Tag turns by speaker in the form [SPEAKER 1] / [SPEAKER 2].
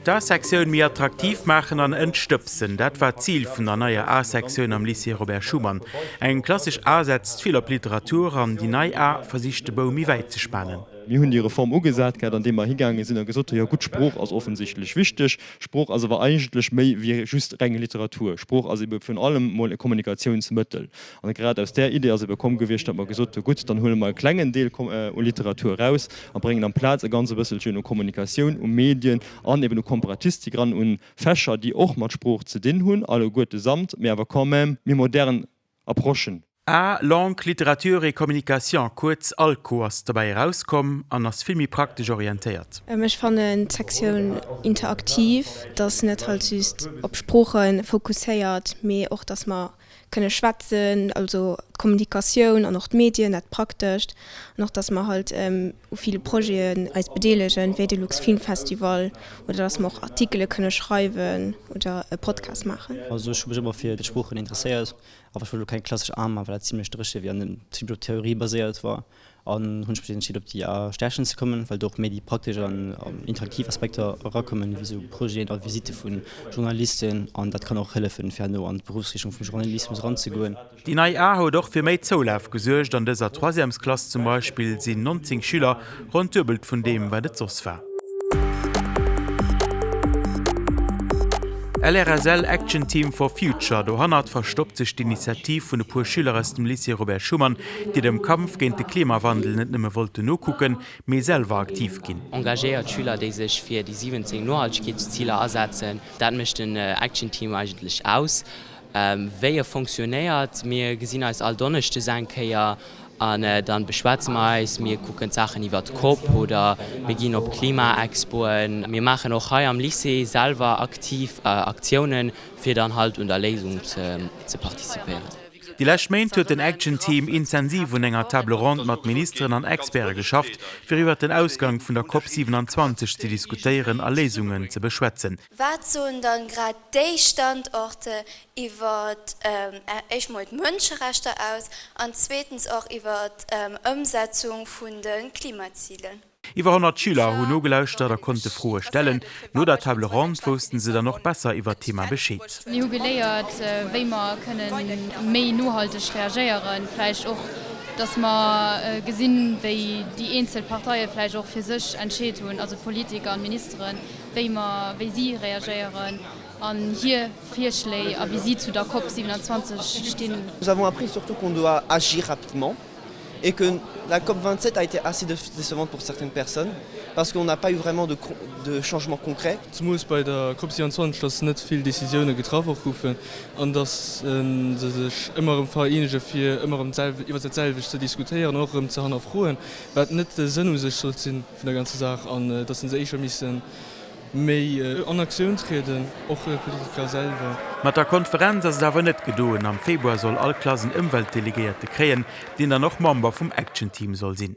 [SPEAKER 1] D'A-Sektioun méi attraktiv maachen an entstëbsen, dat war d'Zil vun der neier A-Sektioun am Lycée Robert Schuman. Eng klassesch A setzt vill op Literatur an déi nei A versicht de Bou méi wäit ze spanen.
[SPEAKER 2] Mir hunn déi Reform ugesat gehat, andeem mer higaange sinn a gesot hunn, jo gutt, Sprooch ass offensichtlech wichteg, Sprooch ass awer eigentlech méi wéi just reng Literatur. Sprooch ass ebe virun allem mol e Kommunikatiounsmëttel. An grad aus där Idee ass ebe komm gewiescht, datt mer gesot hu, gutt, dann huele mer e klengen Deel u Literatur eraus a bréngen amplaz e ganz e bësselchen u Kommunikatioun, u Medien an eben u Komparatistik eran, un Fächer, déi och mat Sprooch ze dinn hunn, alleguerte samt, mee awer quand même méi modern Approchen.
[SPEAKER 1] A, Langue, littérature et communication, kuerz ALCO, ass dobäi erauskomm an ass vill méi praktesch orientéiert.
[SPEAKER 3] Ech fannen d'Sektioun interaktiv, dass net halt just op Sprooche fokusséiert, mee och dass mer kënne schwätzen, also d'Kommunikatioun an och d'Medien, dat Praktescht, an och dass mer halt u ville Projeten eis bedeelegen, wéi de Lux Film Festival, oder dass mer och Artikele kënne schreiwen oder e Podcast maachen.
[SPEAKER 4] Also ech hu mech ëmmer fir d'Sproochen interesséiert, awer ech wollt elo keng klassesch A maachen, well dat zimlech dréche wier an zimlech op Theorie baséiert war. An hunn ech mech entscheet op déi A Stärchen ze kommen, well do och méi déi praktesch an interaktiv Aspekter erakommen, wéi sou Projeten a Visitte vu Journalisten an dat kann och hëllefen fir herno an d'Beruffsrichtung vum Journalismus eranzegoen.
[SPEAKER 1] Déi nei A huet och fir méi Zoulaf gesuergt, an dëser Troisièmesklass zum Beispill sinn 19 Schüler, ronn d'Duebelt vun deem wat et soss war. LRSL Action Team for Future, dohannert verstoppt sech d'Initiativ vun e puer Schüler aus dem Lycée Robert Schuman, déi dem Kampf géint de Klimawandel net nëmme wollten nokucken, mee selwer aktiv ginn.
[SPEAKER 5] Engagéiert Schüler, déi sech fir déi 17 Nohaltegkeetsziler asetzen. Dat mécht den Action Team eigentlech aus. Wéi e fonctionnéiert, Mir gesinn eis all Donneschdes eng Kéier an dann beschwätze mer eis. Mir kucken d'Saachen iwwer d'Cop oder mir ginn op Klimaexpoen. Mir maachen och hei am Lycée selwer aktiv Aktiounen, fir dann halt un der Léisung ze participéieren.
[SPEAKER 1] Déi lescht Méint huet den Action Team intensiv un enger Table ronde mat Ministeren an Experte geschafft, fir iwwert den Ausgang vun der Cop 27 ze diskutéieren a Léisungen ze beschwätzen.
[SPEAKER 6] Wat soen dann grad déi Standorte iwwer éischt mol d'Mënscherechter aus an zweetens och iwwer d'Ëmsetzung vun de Klimazilen?
[SPEAKER 1] Iwwer 100 Schüler hunn nogelauschtert a konnte Froe stellen. No der Table ronde woussten se dann och besser iwwer d'Thema Bescheed.
[SPEAKER 7] Mir hu geléiert, wéi mer kënnen méi nohalteg reagéieren, vläicht och, dass mer gesinn, wéi déi eenzel Parteie vläicht och fir sech entscheet hunn, also d'Politiker an d'Ministeren, wéi mer, wéi si reagéieren an hir Virschléi a wéi si zu der Cop 27 stinn.
[SPEAKER 8] Nous avons appris surtout qu'on doit agir rapidement et que la COP 27 a été assez décevante pour certaines personnes parce qu'on n'a pas eu vraiment de de changements concrets.
[SPEAKER 9] Zemools bei der COP 27, dass net vill Decisioune getraff och goufen an dass se sech ëmmer erëm vereenege fir ëmmer erëm iwwer dat selwecht ze diskutéieren an och erëm ze hannerfroen, wat net de Sënn u sech sollt sinn vun der ganzer Saach an dass se éischer missen méi an Aktioun trieden, och d'Politiker selwer.
[SPEAKER 1] Mat der Konferenz ass et awer net gedoen. Am Februar soll all Klass en Ëmweltdelegéierte kréien, deen dann och Member vum Action Team soll sinn.